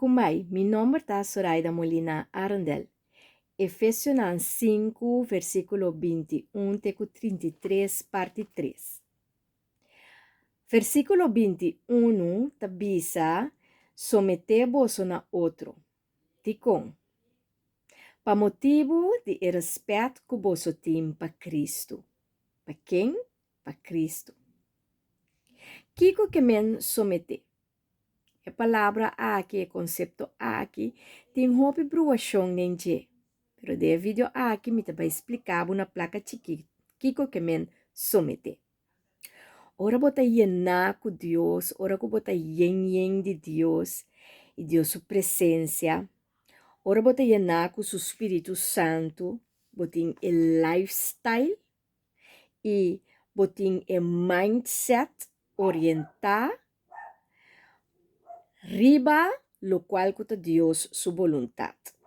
Kumbai, mi nomber ta Soraida Molina Arendel. Efesionan 5, versíkulo 21 te ku 33, parti 3. Versíkulo 21 ta bisa, Someté boso na otro. Dikon? Pa motibu di e rèspèt ku boso tin pa Kristu. Pa ken? Pa Kristu. Kiko ke men someté? E palabra aki, e konsepto aki, tin hopi bruashon den dje. Pero den e video aki mi ta bai splika bo na plaka chikí kiko ke men someté. Ora bo ta yená ku Dios, ora ku bo ta yen yen di Dios i Dios su presensia, ora bo ta yená ku su Spiritu Santu, bo tin e lifestyle i bo tin e mindset orientá riba lokual ku ta Dios su boluntat.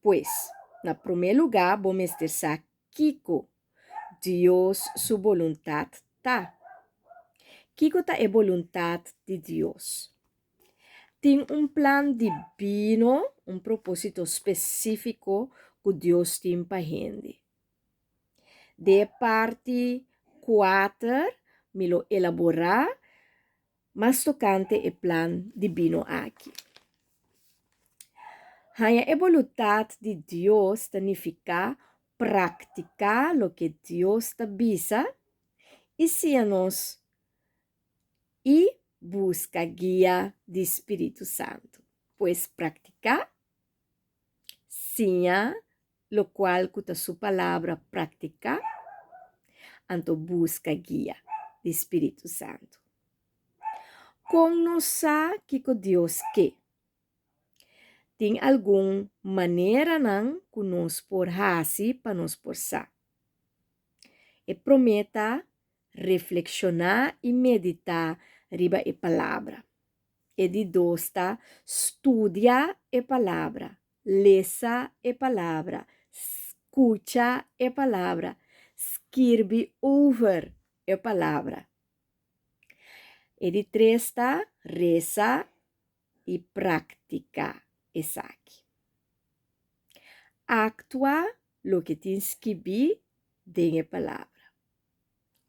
Pues, na promé lugá bo mester sa kiko Dios su boluntat ta. Kiko ta e boluntat di Dios? Tin un plan dibino, un propósito spesífiko ku Dios tin pa hende. Den e parti kuater mi lo elaborá mas tokante e plan dibino aki. Haña e boluntat di Dios ta nifiká praktiká loke Dios ta bisa i siña nos i buska guia di spiritu santu. Pues praktiká, siña lokual ku ta su palabra praktiká, anto buska guia di spiritu santu. Kon nos sa kiko Dios ke? Tin algun maneranan ku nos por hasi pa nos por sa. E promé ta reflekshoná i meditá riba e Palabra. E di dos ta studia e Palabra, lesa e Palabra, skucha e Palabra, skirbi over e Palabra. E di tres ta resa i praktiká esaki. Aktua loke tin skibí den e Palabra.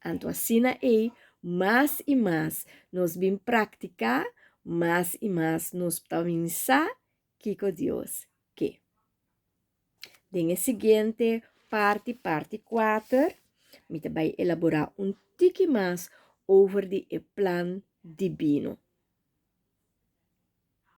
Anto asina ei mas i mas nos bin praktiká, mas i mas nos ta bin sa kiko Dios ke. Den e siguiente parti, parti kuater, mi ta bai elaborá un tiki mas over di e plan dibino.